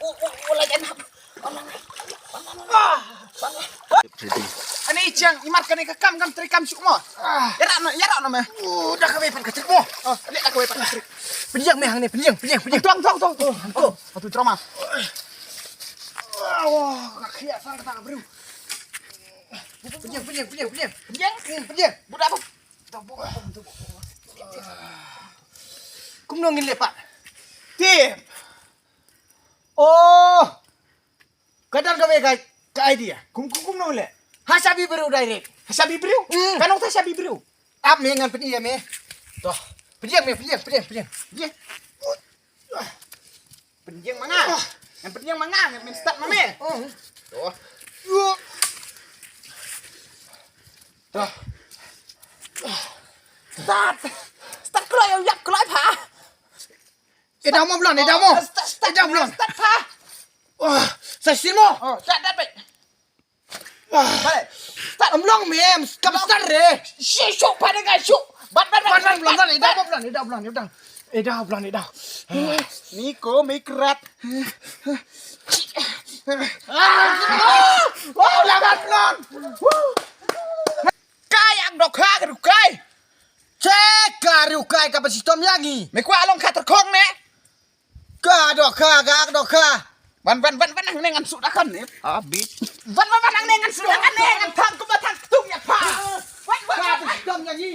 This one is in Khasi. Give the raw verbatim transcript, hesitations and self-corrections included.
Oh, oh, oh, la jan hap. Ani chang, imat kane ka kam kam tri kam suk mo. Ïarap noh, ïarap noh me. Oh, da kawei pat ka tri mo. Oh, leh da kawei pat ka tri. Pynjang me hangne, pynjang, pynjang, pynjang. Tong, tong, tong. Oh, tong. Atu trauma. Wah, ka khia sar ka briew. Pynjang, pynjang, pynjang, pynjang. Pynjang, pynjang. Buda apa? Kumno ngin leh pat? Tip. Oh! Ka don kawei ka, ka idea. Kum, kum, kumno leh? Ha shabi briew direct. Ha shabi briew? Hmm. Ka nong ha shabi briew. Ap me ngan pyni ïa me. To. Pynïeng me, pynïeng, pynïeng, pynïeng. Pynïeng. Pynïeng ma nga. Ngan pynïeng ma nga, ngan mynstad ma me. Oh. To. To. Stad. Stad kloi, ïap kloi pha. Ïa daw mo Blon, ïa daw mo. Stad, stad, ïa daw Blon. Stad pha. Wah, sa simo. Oh, stad, stad, baik. Wah. Balik. Stad. Em Blon mem, kam stad re. Shi, shu, pha dengan shu. Bat, bat, bat, bat, Blon, ïa daw mo Blon, ïa daw Blon, ïa daw. Ïa daw Blon, ïa daw. Ni ko me krat. Ah! Wah, lawan Blon. Ka ïa dohkha ka rukai. Che ka rukai ka ba shitom ïa ngi. Me kwah long kha tyrkhong ne. Ka dohkha, ka dohkha. Wan, wan, wan, wan, nang ne ngan shu da kan ne. Ah, bitch. Wan, wan, wan, nang ne ngan shu da kan ne. Ngan thang kumba thang ktung ïa pha. Wan, wan, wan, wan. Ka shitom ïa ngi.